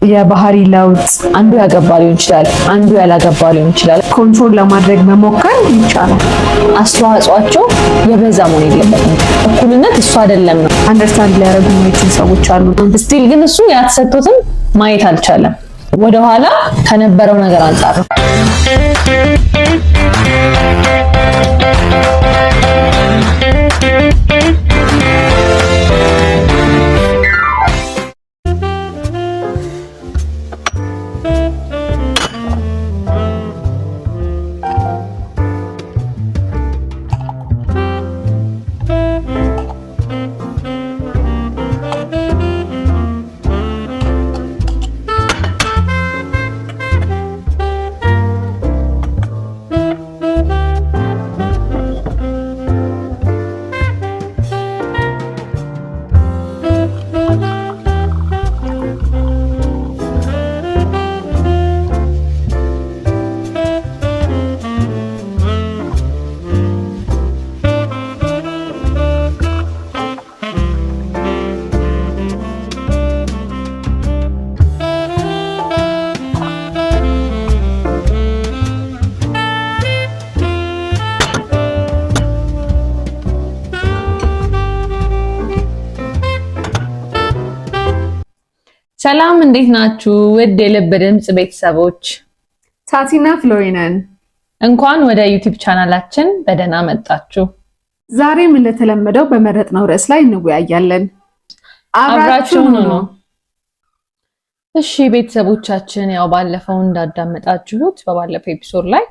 የባህሪ ለውጥ አንዱ ያገባ ሊሆን ይችላል፣ አንዱ ያላገባ ሊሆን ይችላል። Control ለማድረግ መሞከር ይቻላል። አስተዋጽኦአቸው የበዛ መሆን የለበትም። እኩልነት እሱ አይደለም ነው። Understand ሊያደርጉ የማይችሉ ሰዎች አሉ። Still ግን እሱ ያተሰጡትን ማየት አልቻለም። ወደኋላ ከነበረው ነገር አንጻር ነው። ሰላም እንዴት ናችሁ? ውድ የልብ ድምፅ ቤተሰቦች ታቲና ፍሎሪነን እንኳን ወደ ዩቲዩብ ቻናላችን በደህና መጣችሁ። ዛሬም እንደተለመደው በመረጥነው ርዕስ ላይ እንወያያለን። አብራችሁን ሁኑ። እሺ ቤተሰቦቻችን፣ ያው ባለፈው እንዳዳመጣችሁት በባለፈው episode ላይ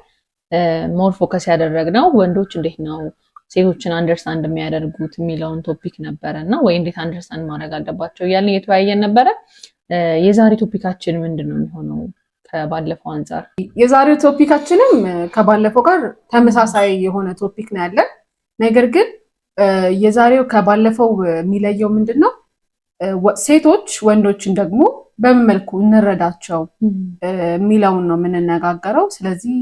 more focus ያደረግነው ወንዶች እንዴት ነው ሴቶችን understand የሚያደርጉት የሚለውን topic ነበረ እና ወይ እንዴት understand ማድረግ አለባቸው እያልን እየተወያየን ነበረ። የዛሬ topic ኣችን ምንድን ነው የሚሆነው? ከባለፈው አንጻር የዛሬው topic ኣችንም ከባለፈው ጋር ተመሳሳይ የሆነ topic ነው ያለን። ነገር ግን የዛሬው ከባለፈው የሚለየው ምንድን ነው? ሴቶች ወንዶችን ደግሞ በምን መልኩ እንረዳቸው የሚለውን ነው የምንነጋገረው። ስለዚህ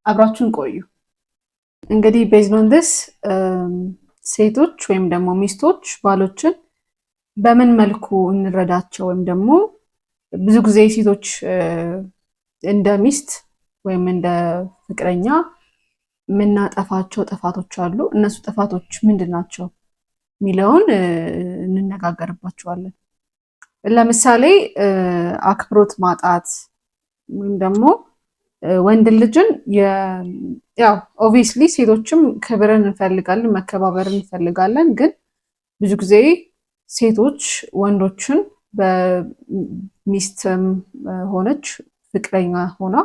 አብራችሁን ቆዩ። እንግዲህ based on this ሴቶች ወይም ደግሞ ሚስቶች ባሎችን በምን መልኩ እንረዳቸው ወይም ደግሞ ብዙ ጊዜ ሴቶች እንደ ሚስት ወይም እንደ ፍቅረኛ የምናጠፋቸው ጥፋቶች አሉ። እነሱ ጥፋቶች ምንድን ናቸው የሚለውን እንነጋገርባቸዋለን። ለምሳሌ አክብሮት ማጣት ወይም ደግሞ ወንድ ልጅን ያው obviously ሴቶችም ክብርን እንፈልጋለን፣ መከባበርን እንፈልጋለን። ግን ብዙ ጊዜ ሴቶች ወንዶችን በሚስትም ሆነች ፍቅረኛ ሆና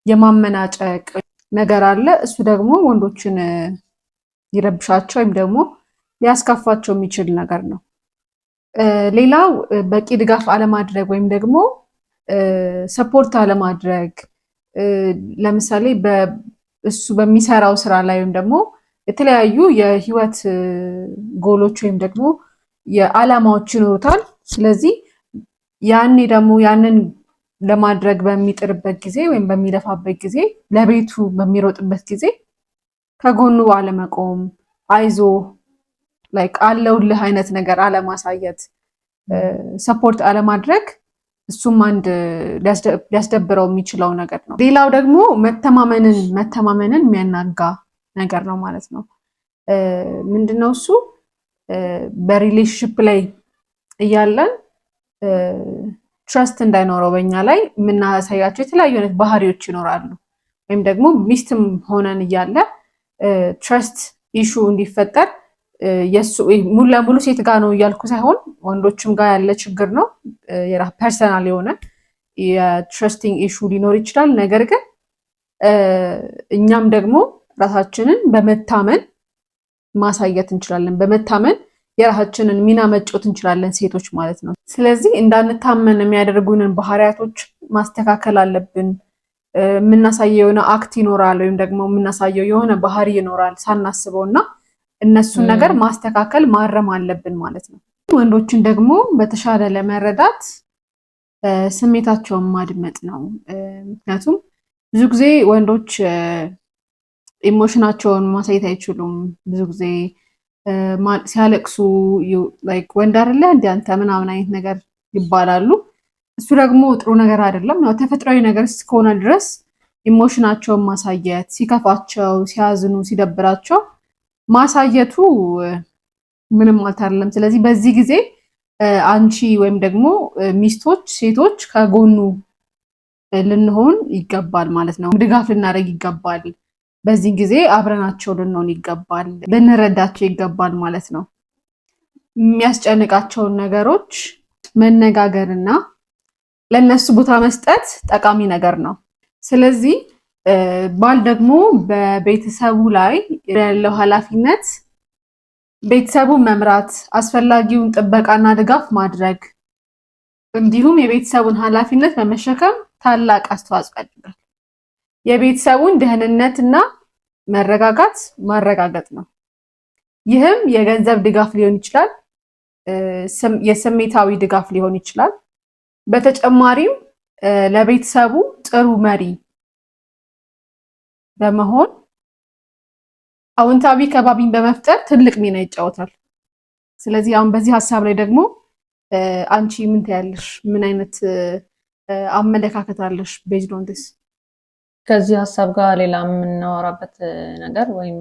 የማመናጨቅ ነገር አለ። እሱ ደግሞ ወንዶችን ሊረብሻቸው ወይም ደግሞ ሊያስከፋቸው የሚችል ነገር ነው። ሌላው በቂ ድጋፍ አለማድረግ ወይም ደግሞ support አለማድረግ፣ ለምሳሌ እሱ በሚሰራው ስራ ላይ ወይም ደግሞ የተለያዩ የህይወት ጎሎች ወይም ደግሞ የዓላማዎች ይኖሩታል። ስለዚህ ያኔ ደግሞ ያንን ለማድረግ በሚጥርበት ጊዜ ወይም በሚለፋበት ጊዜ፣ ለቤቱ በሚሮጥበት ጊዜ ከጎኑ አለመቆም፣ አይዞ like አለውልህ አይነት ነገር አለማሳየት፣ support አለማድረግ እሱም አንድ ሊያስደብረው የሚችለው ነገር ነው። ሌላው ደግሞ መተማመንን የሚያናጋ ነገር ነው ማለት ነው። ምንድነው እሱ? በ relationship ላይ እያለን trust እንዳይኖረው በኛ ላይ የምናሳያቸው የተለያዩ አይነት ባህሪዎች ይኖራሉ። ወይም ደግሞ ሚስትም ሆነን እያለ trust issue እንዲፈጠር ሙሉ ለሙሉ ሴት ጋር ነው እያልኩ ሳይሆን ወንዶችም ጋር ያለ ችግር ነው። Personal የሆነ የ trusting issue ሊኖር ይችላል። ነገር ግን እኛም ደግሞ ራሳችንን በመታመን ማሳየት እንችላለን። በመታመን የራሳችንን ሚና መጫወት እንችላለን፣ ሴቶች ማለት ነው። ስለዚህ እንዳንታመን የሚያደርጉንን ባህሪያቶች ማስተካከል አለብን። የምናሳየው የሆነ act ይኖራል ወይም ደግሞ የምናሳየው የሆነ ባህሪ ይኖራል ሳናስበው እና እነሱን ነገር ማስተካከል ማረም አለብን ማለት ነው። ወንዶችን ደግሞ በተሻለ ለመረዳት ስሜታቸውን ማድመጥ ነው። ምክንያቱም ብዙ ጊዜ ወንዶች emotion ኣቸውን ማሳየት አይችሉም። ብዙ ጊዜ ሲያለቅሱ like ወንድ አይደለ እንደ አንተ ምናምን አይነት ነገር ይባላሉ። እሱ ደግሞ ጥሩ ነገር አይደለም። ያው ተፈጥሯዊ ነገር እስከሆነ ድረስ emotion ኣቸውን ማሳየት፣ ሲከፋቸው፣ ሲያዝኑ፣ ሲደብራቸው ማሳየቱ ምንም ማለት አይደለም። ስለዚህ በዚህ ጊዜ አንቺ ወይም ደግሞ ሚስቶች፣ ሴቶች ከጎኑ ልንሆን ይገባል ማለት ነው። ድጋፍ ልናደርግ ይገባል። በዚህ ጊዜ አብረናቸው ልንሆን ይገባል፣ ልንረዳቸው ይገባል ማለት ነው። የሚያስጨንቃቸውን ነገሮች መነጋገርና ለእነሱ ቦታ መስጠት ጠቃሚ ነገር ነው። ስለዚህ ባል ደግሞ በቤተሰቡ ላይ ያለው ኃላፊነት ቤተሰቡን መምራት፣ አስፈላጊውን ጥበቃና ድጋፍ ማድረግ እንዲሁም የቤተሰቡን ኃላፊነት በመሸከም ታላቅ አስተዋጽኦ ያደርጋል። የቤተሰቡን ደህንነትና መረጋጋት ማረጋገጥ ነው። ይህም የገንዘብ ድጋፍ ሊሆን ይችላል፣ የስሜታዊ ድጋፍ ሊሆን ይችላል። በተጨማሪም ለቤተሰቡ ጥሩ መሪ በመሆን አዎንታዊ ከባቢን በመፍጠር ትልቅ ሚና ይጫወታል። ስለዚህ አሁን በዚህ ሀሳብ ላይ ደግሞ አንቺ ምን ትያለሽ? ምን አይነት አመለካከት አለሽ? Based on this። ከዚህ ሀሳብ ጋር ሌላ የምናወራበት ነገር ወይም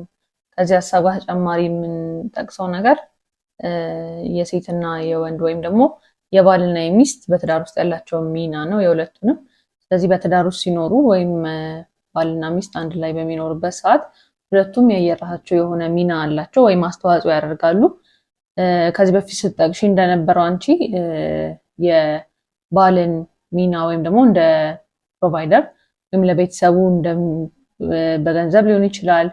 ከዚህ ሀሳብ ጋር ተጨማሪ የምንጠቅሰው ነገር የሴትና የወንድ ወይም ደግሞ የባልና የሚስት በትዳር ውስጥ ያላቸው ሚና ነው፣ የሁለቱንም። ስለዚህ በትዳር ውስጥ ሲኖሩ ወይም ባልና ሚስት አንድ ላይ በሚኖሩበት ሰዓት ሁለቱም የየራሳቸው የሆነ ሚና አላቸው ወይም አስተዋጽኦ ያደርጋሉ። ከዚህ በፊት ስትጠቅሺ እንደነበረው አንቺ የባልን ሚና ወይም ደግሞ እንደ provider ወይም ለቤተሰቡ በገንዘብ ሊሆን ይችላል፣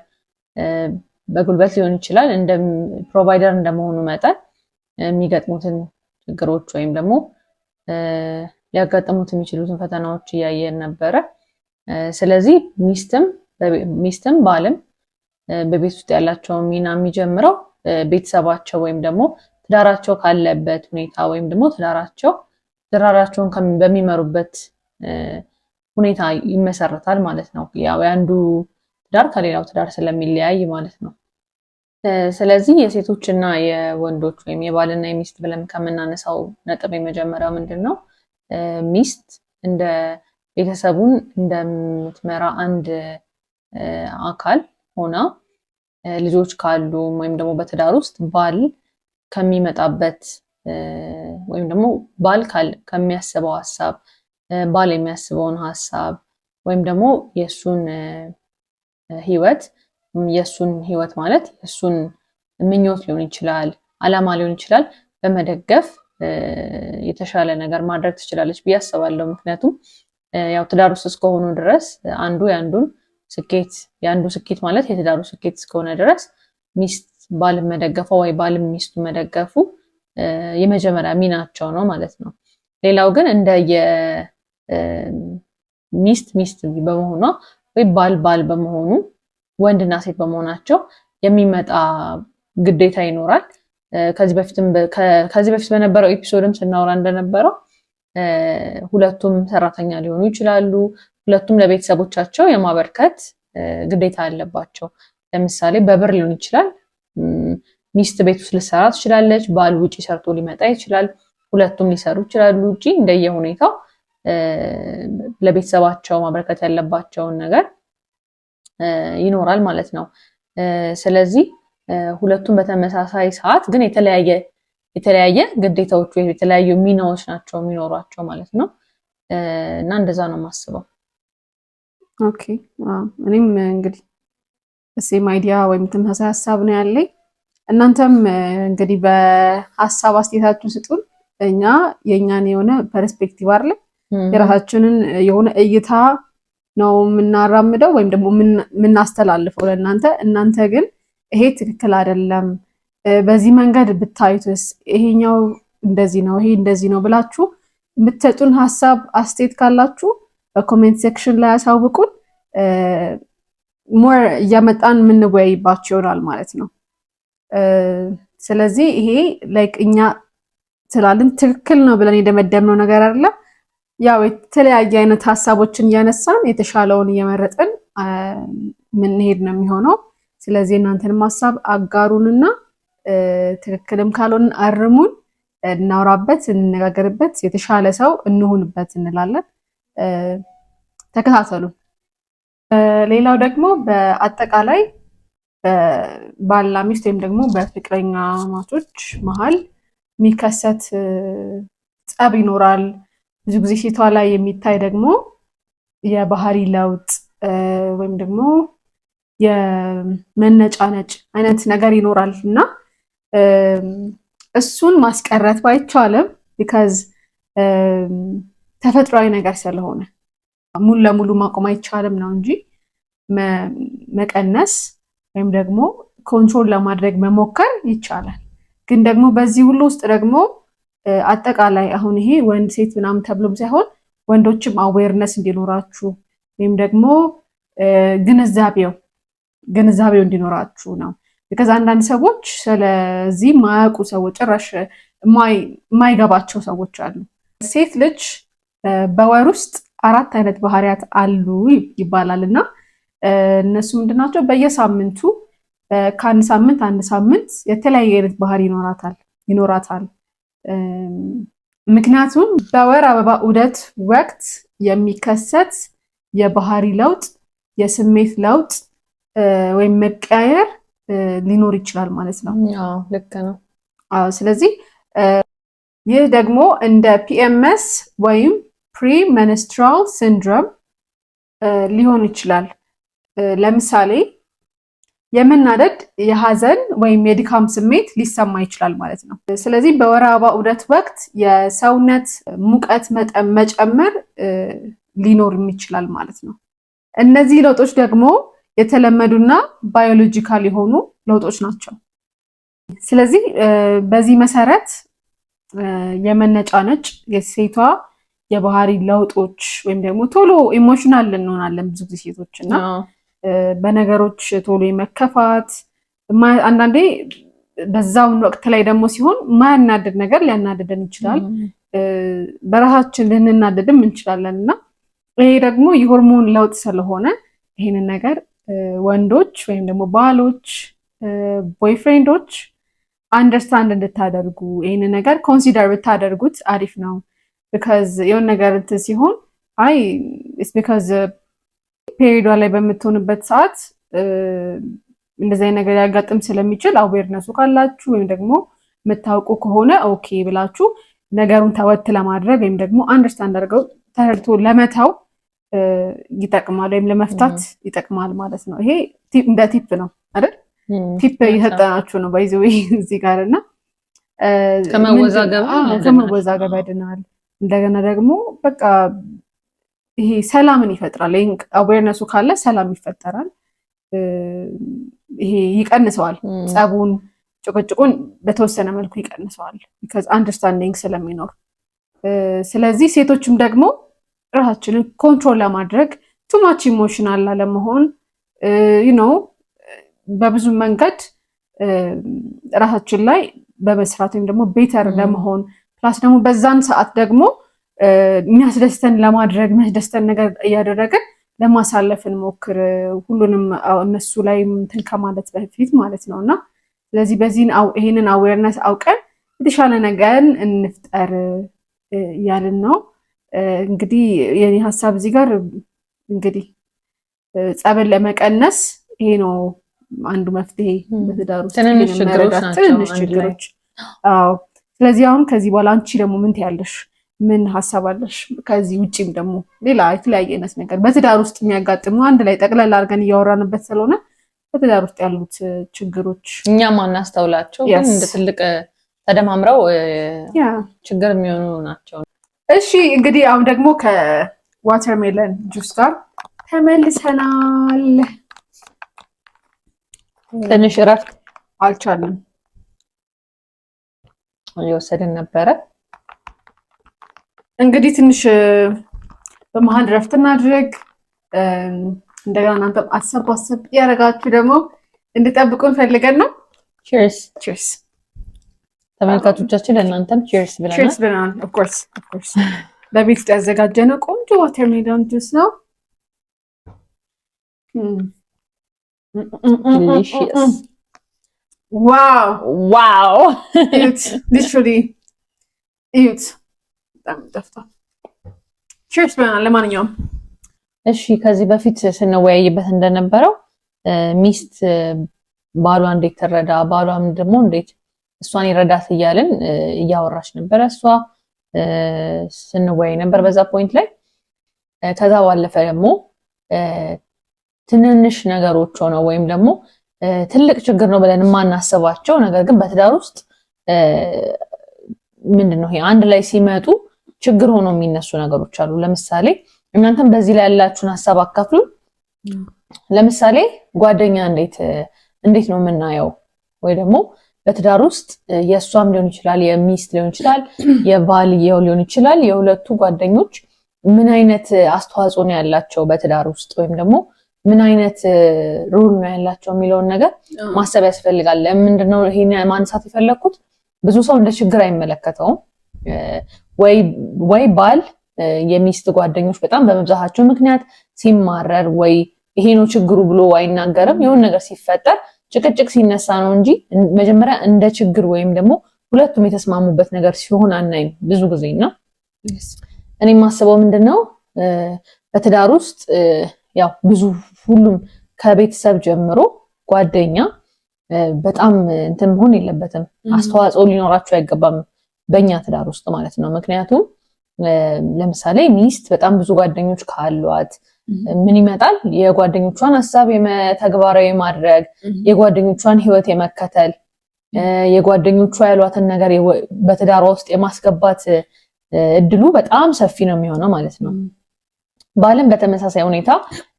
በጉልበት ሊሆን ይችላል፣ እንደ provider እንደመሆኑ መጠን የሚገጥሙትን ችግሮች ወይም ደግሞ ሊያጋጥሙት የሚችሉትን ፈተናዎች እያየን ነበረ። ስለዚህ ሚስትም ባልም በቤት ውስጥ ያላቸውን ሚና የሚጀምረው ቤተሰባቸው ወይም ደግሞ ትዳራቸው ካለበት ሁኔታ ወይም ደግሞ ትዳራቸውን በሚመሩበት ሁኔታ ይመሰረታል ማለት ነው። ያው የአንዱ ትዳር ከሌላው ትዳር ስለሚለያይ ማለት ነው። ስለዚህ የሴቶችና የወንዶች ወይም የባልና የሚስት ብለን ከምናነሳው ነጥብ የመጀመሪያው ምንድን ነው? ሚስት እንደ ቤተሰቡን እንደምትመራ አንድ አካል ሆና ልጆች ካሉ ወይም ደግሞ በትዳር ውስጥ ባል ከሚመጣበት ወይም ደግሞ ባል ከሚያስበው ሀሳብ፣ ባል የሚያስበውን ሀሳብ ወይም ደግሞ የእሱን ህይወት ማለት የእሱን ምኞት ሊሆን ይችላል፣ አላማ ሊሆን ይችላል፣ በመደገፍ የተሻለ ነገር ማድረግ ትችላለች ብዬ አስባለሁ። ምክንያቱም ያው ትዳር ውስጥ እስከሆኑ ድረስ አንዱ የአንዱን ስኬት፣ የአንዱ ስኬት ማለት የትዳሩ ስኬት እስከሆነ ድረስ ሚስት ባልን መደገፏ ወይ ባልም ሚስቱ መደገፉ የመጀመሪያ ሚናቸው ነው ማለት ነው። ሌላው ግን እንደ ሚስት ሚስት በመሆኗ ወይ ባል ባል በመሆኑ፣ ወንድና ሴት በመሆናቸው የሚመጣ ግዴታ ይኖራል። ከዚህ በፊት በነበረው episode ም ስናወራ እንደነበረው ሁለቱም ሰራተኛ ሊሆኑ ይችላሉ። ሁለቱም ለቤተሰቦቻቸው የማበርከት ግዴታ አለባቸው። ለምሳሌ በብር ሊሆን ይችላል። ሚስት ቤት ውስጥ ልትሰራ ትችላለች። ባል ውጪ ሰርቶ ሊመጣ ይችላል። ሁለቱም ሊሰሩ ይችላሉ ውጪ። እንደየሁኔታው ለቤተሰባቸው ማበርከት ያለባቸውን ነገር ይኖራል ማለት ነው። ስለዚህ ሁለቱም በተመሳሳይ ሰዓት ግን የተለያየ የተለያየ ግዴታዎች ወይ የተለያዩ ሚናዎች ናቸው የሚኖሯቸው ማለት ነው። እና እንደዛ ነው የማስበው። Okay፣ እኔም እንግዲህ same idea ወይም ተመሳሳይ ሀሳብ ነው ያለኝ። እናንተም እንግዲህ በሀሳብ አስተያየታችሁን ስጡን። እኛ የእኛን የሆነ perspective አለ፣ የራሳችንን የሆነ እይታ ነው የምናራምደው ወይም ደግሞ የምናስተላልፈው ለእናንተ። እናንተ ግን ይሄ ትክክል አይደለም፣ በዚህ መንገድ ብታዩትስ፣ ይሄኛው እንደዚህ ነው፣ ይሄ እንደዚህ ነው ብላችሁ የምትሰጡን ሀሳብ አስተያየት ካላችሁ በ comment section ላይ ያሳውቁን። More እያመጣን የምንወያይባቸው ይሆናል ማለት ነው። ስለዚህ ይሄ like እኛ ስላልን ትክክል ነው ብለን የደመደምነው ነገር አይደለም። ያው የተለያየ አይነት ሀሳቦችን እያነሳን የተሻለውን እየመረጥን የምንሄድ ነው የሚሆነው። ስለዚህ እናንተንም ሀሳብ አጋሩንና ትክክልም ካልሆንን አርሙን። እናውራበት፣ እንነጋገርበት፣ የተሻለ ሰው እንሁንበት እንላለን። ተከታተሉ። ሌላው ደግሞ በአጠቃላይ ባልና ሚስት ወይም ደግሞ በፍቅረኛማቾች መሀል የሚከሰት ጸብ ይኖራል። ብዙ ጊዜ ሴቷ ላይ የሚታይ ደግሞ የባህሪ ለውጥ ወይም ደግሞ የመነጫነጭ አይነት ነገር ይኖራል እና እሱን ማስቀረት ባይቻልም፣ because ተፈጥሯዊ ነገር ስለሆነ ሙሉ ለሙሉ ማቆም አይቻልም ነው እንጂ መቀነስ ወይም ደግሞ control ለማድረግ መሞከር ይቻላል። ግን ደግሞ በዚህ ሁሉ ውስጥ ደግሞ አጠቃላይ አሁን ይሄ ወንድ ሴት ምናምን ተብሎም ሳይሆን ወንዶችም awareness እንዲኖራችሁ ወይም ደግሞ ግንዛቤው እንዲኖራችሁ ነው። Because አንዳንድ ሰዎች ስለዚህ ማያውቁ ሰዎች፣ ጭራሽ የማይገባቸው ሰዎች አሉ። ሴት ልጅ በወር ውስጥ አራት አይነት ባህሪያት አሉ ይባላል እና እነሱ ምንድናቸው? በየሳምንቱ ከአንድ ሳምንት አንድ ሳምንት የተለያየ አይነት ባህሪ ይኖራታል። ምክንያቱም በወር አበባ ዑደት ወቅት የሚከሰት የባህሪ ለውጥ፣ የስሜት ለውጥ ወይም መቀያየር ሊኖር ይችላል ማለት ነው። ልክ ነው። ስለዚህ ይህ ደግሞ እንደ PMS ወይም premenstrual syndrome ሊሆን ይችላል። ለምሳሌ የመናደድ፣ የሀዘን ወይም የድካም ስሜት ሊሰማ ይችላል ማለት ነው። ስለዚህ በወር አበባ ዑደት ወቅት የሰውነት ሙቀት መጠን መጨመር ሊኖርም ይችላል ማለት ነው። እነዚህ ለውጦች ደግሞ የተለመዱና biological የሆኑ ለውጦች ናቸው። ስለዚህ በዚህ መሰረት የመነጫነጭ፣ የሴቷ የባህሪ ለውጦች ወይም ደግሞ ቶሎ emotional እንሆናለን ብዙ ጊዜ ሴቶች እና በነገሮች ቶሎ የመከፋት፣ አንዳንዴ በዛውን ወቅት ላይ ደግሞ ሲሆን ማያናድድ ነገር ሊያናድደን ይችላል። በራሳችን ልንናደድም እንችላለን እና ይሄ ደግሞ የሆርሞን ለውጥ ስለሆነ ይሄንን ነገር ወንዶች ወይም ደግሞ ባሎች፣ boyfriend ኦች understand እንድታደርጉ፣ ይህንን ነገር consider ብታደርጉት አሪፍ ነው። Because የሆነ ነገር እንትን ሲሆን አይ it's because period ዋ ላይ በምትሆንበት ሰዓት እንደዚህ አይነት ነገር ሊያጋጥም ስለሚችል awareness ኡ ካላችሁ ወይም ደግሞ የምታውቁ ከሆነ okay ብላችሁ ነገሩን ተወት ለማድረግ ወይም ደግሞ understand አድርገው ተረድቶ ለመተው ይጠቅማል ወይም ለመፍታት ይጠቅማል ማለት ነው። ይሄ እንደ tip ነው አይደል? Tip እየሰጠናችሁ ነው by the way እዚህ ጋር እና ከመወዛገብ ከመወዛገብ ያድናል። እንደገና ደግሞ በቃ ይሄ ሰላምን ይፈጥራል። Awareness ኡ ካለ ሰላም ይፈጠራል። ይሄ ይቀንሰዋል፣ ጸቡን፣ ጭቅጭቁን በተወሰነ መልኩ ይቀንሰዋል። Because understanding ስለሚኖር። ስለዚህ ሴቶችም ደግሞ ራሳችንን control ለማድረግ፣ too much emotional ላለመሆን፣ በብዙ መንገድ ራሳችን ላይ በመስራት ወይም ደግሞ better ለመሆን፣ plus ደግሞ በዛን ሰዓት ደግሞ የሚያስደስተን ለማድረግ፣ የሚያስደስተን ነገር እያደረግን ለማሳለፍ እንሞክር። ሁሉንም እነሱ ላይ እንትን ከማለት በፊት ማለት ነው። እና ስለዚህ በዚህ ይሄንን awareness አውቀን የተሻለ ነገርን እንፍጠር እያልን ነው። እንግዲህ የኔ ሀሳብ እዚህ ጋር እንግዲህ ጸብን ለመቀነስ ይሄ ነው አንዱ መፍትሄ በትዳር ውስጥ። ትንንሽ ችግሮች ናቸው። ትንንሽ ችግሮች። አዎ። ስለዚህ አሁን ከዚህ በኋላ አንቺ ደግሞ ምን ትያለሽ? ምን ሀሳብ አለሽ? ከዚህ ውጪም ደግሞ ሌላ የተለያየ አይነት ነገር በትዳር ውስጥ የሚያጋጥሙ አንድ ላይ ጠቅለል አድርገን እያወራንበት ስለሆነ በትዳር ውስጥ ያሉት ችግሮች እኛም አናስተውላቸው ግን እንደ ትልቅ ተደማምረው ችግር የሚሆኑ ናቸው። እሺ፣ እንግዲህ አሁን ደግሞ ከ watermelon juice ጋር ተመልሰናል። ትንሽ እረፍት አልቻልንም። እየወሰድን ነበረ። እንግዲህ ትንሽ በመሀል እረፍት እናድርግ። እንደገና እናንተም አሰብ አሰብ ያደረጋችሁ ደግሞ እንድጠብቁን ፈልገን ነው። Cheers! Cheers! ተመልካቾቻችን፣ ለእናንተም cheers ብለናል። Cheers ብለናል። Of course, of course። በቤት ውስጥ ያዘጋጀነው ቆንጆ watermelon juice ነው። Delicious. Wow! Wow! Literally. እዩት፣ በጣም ጠፍቷል። Cheers ብለናል። ለማንኛውም እሺ፣ ከዚህ በፊት ስንወያይበት እንደነበረው ሚስት ባሏ እንዴት ትረዳ፣ ባሏም ደግሞ እንዴት እሷን ይረዳት እያልን እያወራች ነበረ። እሷ ስንወያይ ነበር በዛ point ላይ። ከዛ ባለፈ ደግሞ ትንንሽ ነገሮች ሆነው ወይም ደግሞ ትልቅ ችግር ነው ብለን የማናስባቸው ነገር ግን በትዳር ውስጥ ምንድን ነው ይሄ አንድ ላይ ሲመጡ ችግር ሆኖ የሚነሱ ነገሮች አሉ። ለምሳሌ እናንተም በዚህ ላይ ያላችሁን ሀሳብ አካፍሉ። ለምሳሌ ጓደኛ እንዴት እንዴት ነው የምናየው? ወይ ደግሞ በትዳር ውስጥ የእሷም ሊሆን ይችላል፣ የሚስት ሊሆን ይችላል፣ የባልየው ሊሆን ይችላል። የሁለቱ ጓደኞች ምን አይነት አስተዋጽኦ ነው ያላቸው በትዳር ውስጥ ወይም ደግሞ ምን አይነት role ነው ያላቸው የሚለውን ነገር ማሰብ ያስፈልጋል። ለምንድነው ይሄን ማንሳት የፈለግኩት? ብዙ ሰው እንደ ችግር አይመለከተውም። ወይ ባል የሚስት ጓደኞች በጣም በመብዛታቸው ምክንያት ሲማረር ወይ ይሄ ነው ችግሩ ብሎ አይናገርም። የሆነ ነገር ሲፈጠር ጭቅጭቅ ሲነሳ ነው እንጂ መጀመሪያ እንደ ችግር ወይም ደግሞ ሁለቱም የተስማሙበት ነገር ሲሆን አናይም ብዙ ጊዜ። እና እኔ የማስበው ምንድን ነው፣ በትዳር ውስጥ ያው ብዙ ሁሉም ከቤተሰብ ጀምሮ ጓደኛ በጣም እንትን መሆን የለበትም፣ አስተዋጽኦ ሊኖራቸው አይገባም በእኛ ትዳር ውስጥ ማለት ነው። ምክንያቱም ለምሳሌ ሚስት በጣም ብዙ ጓደኞች ካሏት ምን ይመጣል? የጓደኞቿን ሀሳብ ተግባራዊ ማድረግ፣ የጓደኞቿን ህይወት የመከተል፣ የጓደኞቿ ያሏትን ነገር በትዳሯ ውስጥ የማስገባት እድሉ በጣም ሰፊ ነው የሚሆነው ማለት ነው። ባልም በተመሳሳይ ሁኔታ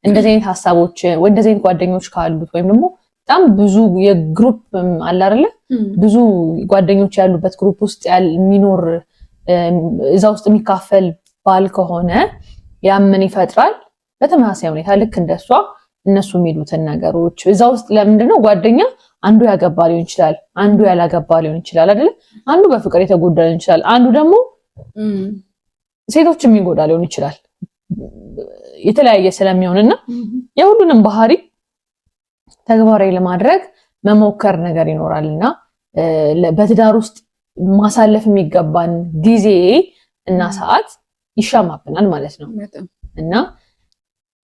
እንደዚህ አይነት ሀሳቦች ወይ እንደዚህ አይነት ጓደኞች ካሉት ወይም ደግሞ በጣም ብዙ የ group አለ አይደለ? ብዙ ጓደኞች ያሉበት group ውስጥ የሚኖር፣ እዛ ውስጥ የሚካፈል ባል ከሆነ ያ ምን ይፈጥራል? በተመሳሳይ ሁኔታ ልክ እንደሷ እነሱ የሚሉትን ነገሮች እዛ ውስጥ፣ ለምንድን ነው፣ ጓደኛ አንዱ ያገባ ሊሆን ይችላል፣ አንዱ ያላገባ ሊሆን ይችላል አይደለ? አንዱ በፍቅር የተጎዳ ሊሆን ይችላል፣ አንዱ ደግሞ ሴቶች የሚጎዳ ሊሆን ይችላል። የተለያየ ስለሚሆንና የሁሉንም ባህሪ ተግባራዊ ለማድረግ መሞከር ነገር ይኖራል እና በትዳር ውስጥ ማሳለፍ የሚገባን ጊዜ እና ሰዓት ይሻማብናል ማለት ነው። እና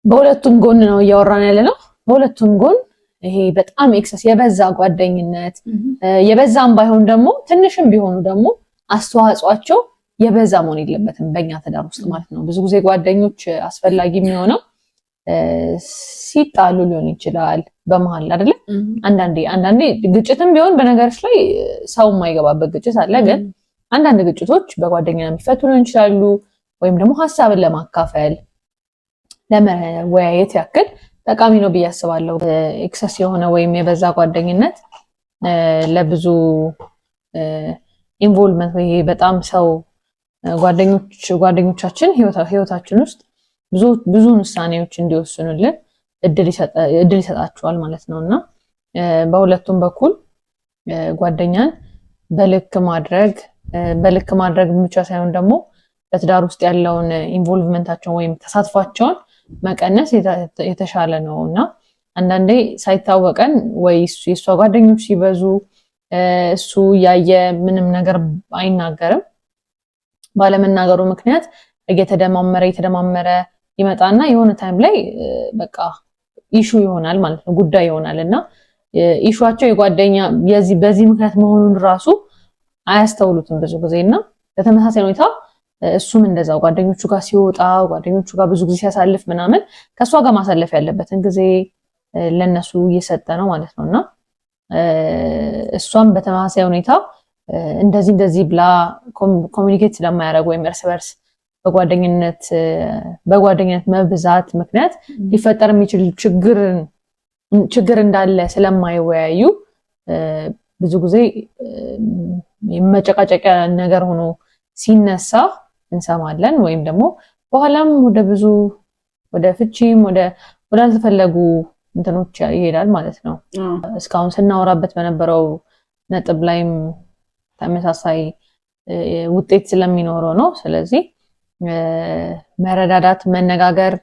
በሁለቱም ጎን ነው እያወራን ያለ ነው። በሁለቱም ጎን ይሄ በጣም excess የበዛ ጓደኝነት፣ የበዛም ባይሆን ደግሞ ትንሽም ቢሆኑ ደግሞ አስተዋጽኦአቸው የበዛ መሆን የለበትም በእኛ ትዳር ውስጥ ማለት ነው። ብዙ ጊዜ ጓደኞች አስፈላጊ የሚሆነው ሲጣሉ ሊሆን ይችላል በመሀል አይደለ? አንዳንዴ አንዳንዴ ግጭትም ቢሆን፣ በነገሮች ላይ ሰው የማይገባበት ግጭት አለ። ግን አንዳንድ ግጭቶች በጓደኛ የሚፈቱ ሊሆን ይችላሉ፣ ወይም ደግሞ ሀሳብን ለማካፈል ለመወያየት ያክል ጠቃሚ ነው ብዬ አስባለሁ። Excess የሆነ ወይም የበዛ ጓደኝነት ለብዙ involvement ወይ በጣም ሰው ጓደኞቻችን ህይወታችን ውስጥ ብዙ ብዙ ውሳኔዎች እንዲወስኑልን እድል ይሰጣቸዋል ማለት ነው። እና በሁለቱም በኩል ጓደኛን በልክ ማድረግ ብቻ ሳይሆን ደግሞ በትዳር ውስጥ ያለውን involvement ኣቸውን ወይም ተሳትፏቸውን መቀነስ የተሻለ ነው። እና አንዳንዴ ሳይታወቀን ወይ የእሷ ጓደኞች ሲበዙ እሱ እያየ ምንም ነገር አይናገርም። ባለመናገሩ ምክንያት እየተደማመረ እየተደማመረ ይመጣና የሆነ time ላይ በቃ issue ይሆናል ማለት ነው፣ ጉዳይ ይሆናል። እና issue ዋቸው የጓደኛ በዚህ ምክንያት መሆኑን ራሱ አያስተውሉትም ብዙ ጊዜ። እና በተመሳሳይ ሁኔታ እሱም እንደዛው ጓደኞቹ ጋር ሲወጣ፣ ጓደኞቹ ጋር ብዙ ጊዜ ሲያሳልፍ ምናምን ከእሷ ጋር ማሳለፍ ያለበትን ጊዜ ለነሱ እየሰጠ ነው ማለት ነው። እና እሷም በተመሳሳይ ሁኔታ እንደዚህ እንደዚህ ብላ communicate ስለማያደርግ ወይም እርስ በርስ በጓደኝነት መብዛት ምክንያት ሊፈጠር የሚችል ችግር እንዳለ ስለማይወያዩ ብዙ ጊዜ መጨቃጨቂያ ነገር ሆኖ ሲነሳ እንሰማለን። ወይም ደግሞ በኋላም ወደ ብዙ ወደ ፍቺም ወዳልተፈለጉ እንትኖች ይሄዳል ማለት ነው። እስካሁን ስናወራበት በነበረው ነጥብ ላይም ተመሳሳይ ውጤት ስለሚኖረው ነው። ስለዚህ መረዳዳት፣ መነጋገር፣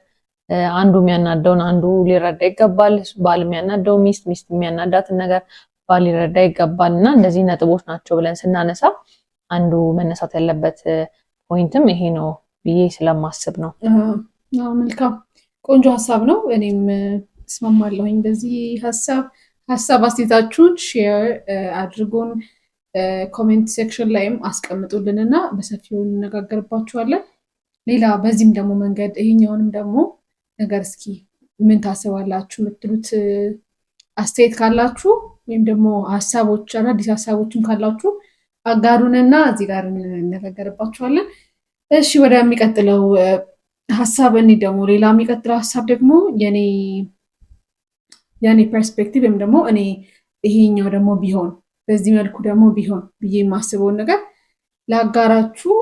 አንዱ የሚያናደውን አንዱ ሊረዳ ይገባል። ባል የሚያናደው ሚስት፣ ሚስት የሚያናዳትን ነገር ባል ሊረዳ ይገባል። እና እነዚህ ነጥቦች ናቸው ብለን ስናነሳ አንዱ መነሳት ያለበት point ም ይሄ ነው ብዬ ስለማስብ ነው። መልካም፣ ቆንጆ ሀሳብ ነው። እኔም እስማማለሁኝ በዚህ ሀሳብ። ሀሳብ አስተያየታችሁን share አድርጉን፣ comment section ላይም አስቀምጡልን እና በሰፊው እንነጋገርባችኋለን። ሌላ በዚህም ደግሞ መንገድ ይሄኛውንም ደግሞ ነገር እስኪ ምን ታስባላችሁ የምትሉት አስተያየት ካላችሁ ወይም ደግሞ ሀሳቦች፣ አዳዲስ ሀሳቦችም ካላችሁ አጋሩንና እዚህ ጋር እንነጋገርባችኋለን። እሺ፣ ወደሚቀጥለው ሀሳብ እኔ ደግሞ ሌላ የሚቀጥለው ሀሳብ ደግሞ የኔ perspective ወይም ደግሞ እኔ ይሄኛው ደግሞ ቢሆን፣ በዚህ መልኩ ደግሞ ቢሆን ብዬ የማስበውን ነገር ላጋራችሁ።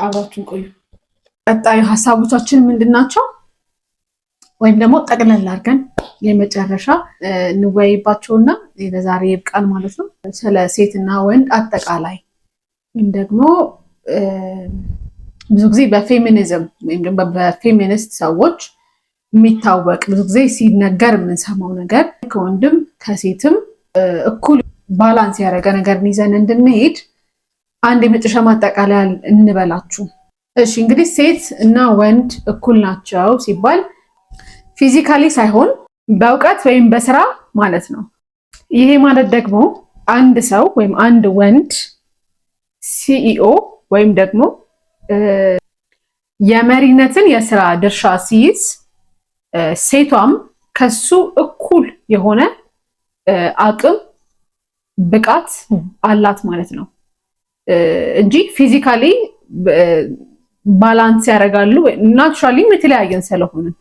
አብራችሁን ቆዩ። ቀጣዩ ሀሳቦቻችን ምንድን ናቸው? ወይም ደግሞ ጠቅለል አድርገን የመጨረሻ እንወያይባቸውና ለዛሬ ይብቃል ማለት ነው። ስለ ሴትና ወንድ አጠቃላይ ወይም ደግሞ ብዙ ጊዜ በፌሚኒዝም ወይም ደግሞ በፌሚኒስት ሰዎች የሚታወቅ፣ ብዙ ጊዜ ሲነገር የምንሰማው ነገር፣ ከወንድም ከሴትም እኩል balance ያደረገ ነገር ይዘን እንድንሄድ አንድ የመጨረሻ ማጠቃለያ እንበላችሁ። እሺ፣ እንግዲህ ሴት እና ወንድ እኩል ናቸው ሲባል physically ሳይሆን በእውቀት ወይም በስራ ማለት ነው። ይሄ ማለት ደግሞ አንድ ሰው ወይም አንድ ወንድ CEO ወይም ደግሞ የመሪነትን የስራ ድርሻ ሲይዝ ሴቷም ከሱ እኩል የሆነ አቅም፣ ብቃት አላት ማለት ነው እንጂ physically balance ያደርጋሉ። Naturally ም የተለያየን ስለሆንን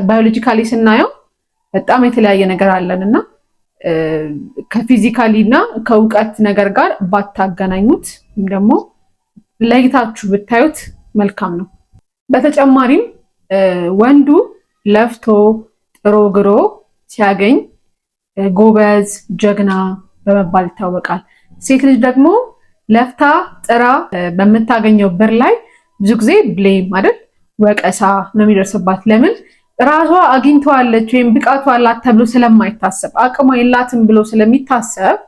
biologically ስናየው በጣም የተለያየ ነገር አለን እና ከ physically እና ከእውቀት ነገር ጋር ባታገናኙት ወይም ደግሞ ለይታችሁ ብታዩት መልካም ነው። በተጨማሪም ወንዱ ለፍቶ ጥሮ ግሮ ሲያገኝ ጎበዝ፣ ጀግና በመባል ይታወቃል። ሴት ልጅ ደግሞ ለፍታ ጥራ በምታገኘው ብር ላይ ብዙ ጊዜ blame አይደል፣ ወቀሳ ነው የሚደርስባት። ለምን? ራሷ አግኝተዋለች ወይም ብቃቱ አላት ተብሎ ስለማይታሰብ፣ አቅሟ የላትም ብሎ ስለሚታሰብ፣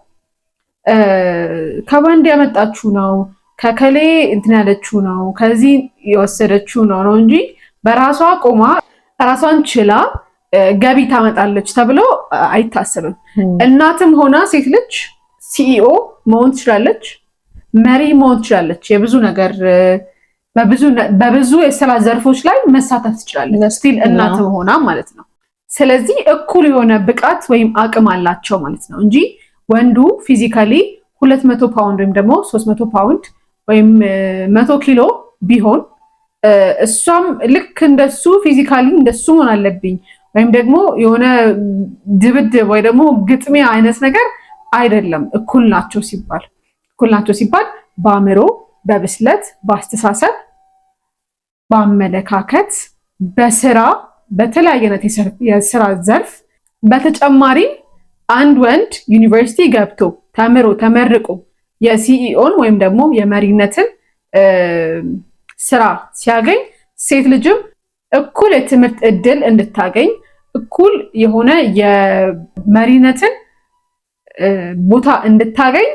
ከወንድ ያመጣችው ነው፣ ከከሌ እንትን ያለችው ነው፣ ከዚህ የወሰደችው ነው ነው እንጂ በራሷ ቆማ ራሷን ችላ ገቢ ታመጣለች ተብሎ አይታሰብም። እናትም ሆና ሴት ልጅ CEO መሆን ትችላለች፣ መሪ መሆን ትችላለች። የብዙ ነገር በብዙ የስራ ዘርፎች ላይ መሳተፍ ትችላለች፣ still እናትም ሆና ማለት ነው። ስለዚህ እኩል የሆነ ብቃት ወይም አቅም አላቸው ማለት ነው እንጂ ወንዱ physically 200 ፓውንድ ወይም ደግሞ 300 ፓውንድ ወይም 100 ኪሎ ቢሆን እሷም ልክ እንደሱ physically እንደሱ መሆን አለብኝ ወይም ደግሞ የሆነ ድብድብ ወይ ደግሞ ግጥሚያ አይነት ነገር አይደለም። እኩል ናቸው ሲባል በአእምሮ፣ በብስለት፣ በአስተሳሰብ፣ በአመለካከት፣ በስራ፣ በተለያየ አይነት የስራ ዘርፍ። በተጨማሪም አንድ ወንድ ዩኒቨርሲቲ ገብቶ ተምሮ ተመርቆ የ CEO ን ወይም ደግሞ የመሪነትን ስራ ሲያገኝ ሴት ልጅም እኩል የትምህርት እድል እንድታገኝ፣ እኩል የሆነ የመሪነትን ቦታ እንድታገኝ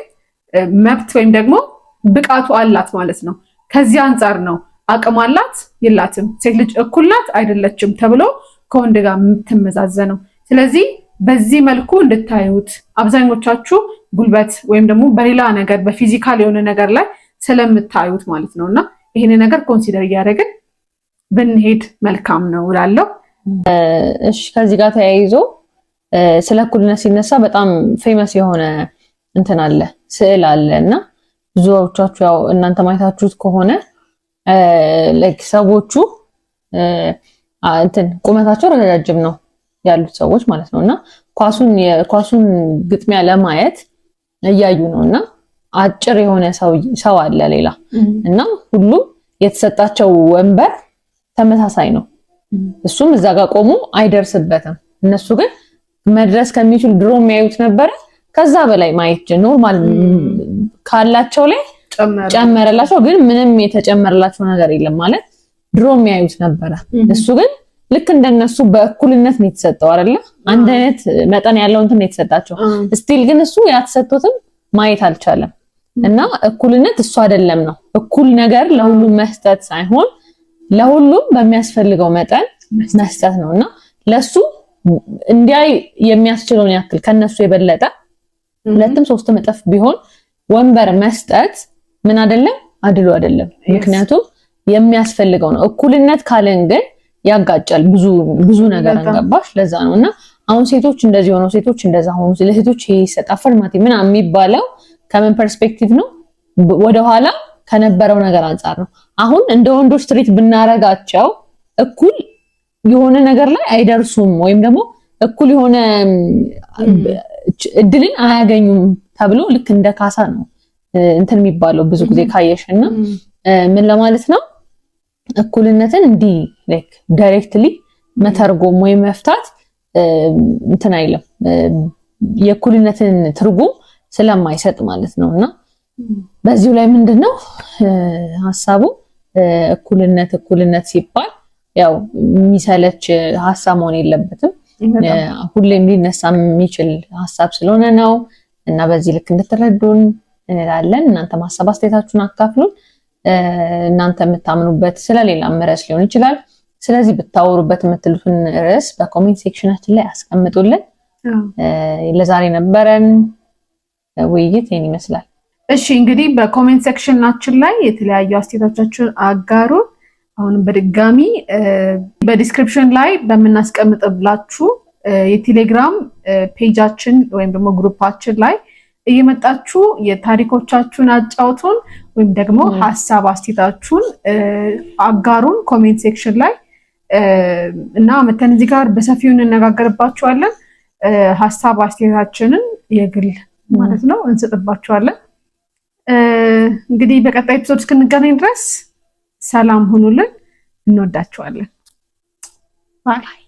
መብት ወይም ደግሞ ብቃቱ አላት ማለት ነው። ከዚህ አንጻር ነው አቅም አላት የላትም፣ ሴት ልጅ እኩል ናት አይደለችም ተብሎ ከወንድ ጋር የምትመዛዘነው። ስለዚህ በዚህ መልኩ እንድታዩት፣ አብዛኞቻችሁ ጉልበት ወይም ደግሞ በሌላ ነገር በ physical የሆነ ነገር ላይ ስለምታዩት ማለት ነው እና ይህን ነገር consider እያደረግን ብንሄድ መልካም ነው እላለሁ። እሺ፣ ከዚህ ጋር ተያይዞ ስለ እኩልነት ሲነሳ በጣም famous የሆነ እንትን አለ፣ ስዕል አለ እና ብዙዎቻችሁ ያው እናንተ ማየታችሁት ከሆነ like ሰዎቹ እንትን ቁመታቸው ረጃጅም ነው ያሉት ሰዎች ማለት ነው እና የኳሱን ግጥሚያ ለማየት እያዩ ነው እና አጭር የሆነ ሰው አለ ሌላ እና ሁሉም የተሰጣቸው ወንበር ተመሳሳይ ነው። እሱም እዛ ጋር ቆሞ አይደርስበትም። እነሱ ግን መድረስ ከሚችሉ ድሮ የሚያዩት ነበረ፣ ከዛ በላይ ማየት normal ካላቸው ላይ ጨመረላቸው። ግን ምንም የተጨመረላቸው ነገር የለም፣ ማለት ድሮ የሚያዩት ነበረ። እሱ ግን ልክ እንደነሱ በእኩልነት ነው የተሰጠው አይደለ? አንድ አይነት መጠን ያለው እንትን ነው የተሰጣቸው። Still ግን እሱ ያ ተሰጥቶትም ማየት አልቻለም። እና እኩልነት እሱ አይደለም ነው። እኩል ነገር ለሁሉም መስጠት ሳይሆን ለሁሉም በሚያስፈልገው መጠን መስጠት ነው። እና ለሱ እንዲያይ የሚያስችለውን ያክል ከነሱ የበለጠ ሁለትም ሶስትም እጥፍ ቢሆን ወንበር መስጠት ምን አይደለም፣ አድሎ አይደለም። ምክንያቱም የሚያስፈልገው ነው። እኩልነት ካለን ግን ያጋጫል ብዙ ብዙ ነገር፣ እንገባሽ። ለዛ ነው። እና አሁን ሴቶች እንደዚህ ሆነው፣ ሴቶች እንደዛ ሆኑ፣ ለሴቶች ይሄ ይሰጥ፣ affirmative ምናምን የሚባለው ከምን perspective ነው? ወደኋላ ከነበረው ነገር አንጻር ነው። አሁን እንደ ወንዶች treat ብናረጋቸው እኩል የሆነ ነገር ላይ አይደርሱም ወይም ደግሞ እኩል የሆነ እድልን አያገኙም ተብሎ ልክ እንደ ካሳ ነው እንትን የሚባለው ብዙ ጊዜ ካየሽ። እና ምን ለማለት ነው፣ እኩልነትን እንዲህ like directly መተርጎም ወይም መፍታት እንትን አይልም፣ የእኩልነትን ትርጉም ስለማይሰጥ ማለት ነው። እና በዚሁ ላይ ምንድነው ሀሳቡ፣ እኩልነት እኩልነት ሲባል ያው የሚሰለች ሀሳብ መሆን የለበትም። ሁሌም ሊነሳ የሚችል ሀሳብ ስለሆነ ነው። እና በዚህ ልክ እንድትረዱን እንላለን። እናንተም ሀሳብ አስተያየታችሁን አካፍሉን። እናንተ የምታምኑበት ስለሌላም ርዕስ ሊሆን ይችላል። ስለዚህ ብታወሩበት የምትሉትን ርዕስ በ comment section ኣችን ላይ አስቀምጡልን። ለዛሬ ነበረን ውይይት ይህን ይመስላል። እሺ፣ እንግዲህ በ comment section ኣችን ላይ የተለያዩ አስተያየቶቻችሁን አጋሩን። አሁንም በድጋሚ በ description ላይ በምናስቀምጥላችሁ የቴሌግራም page ኣችን ወይም ደግሞ group ኣችን ላይ እየመጣችሁ የታሪኮቻችሁን አጫውቱን ወይም ደግሞ ሀሳብ አስተያየታችሁን አጋሩን comment section ላይ እና መተን እዚህ ጋር በሰፊው እንነጋገርባችኋለን። ሀሳብ አስተያየታችንን የግል ማለት ነው እንሰጥባችኋለን። እንግዲህ በቀጣይ episode እስክንገናኝ ድረስ ሰላም ሁኑልን። እንወዳችኋለን። Bye.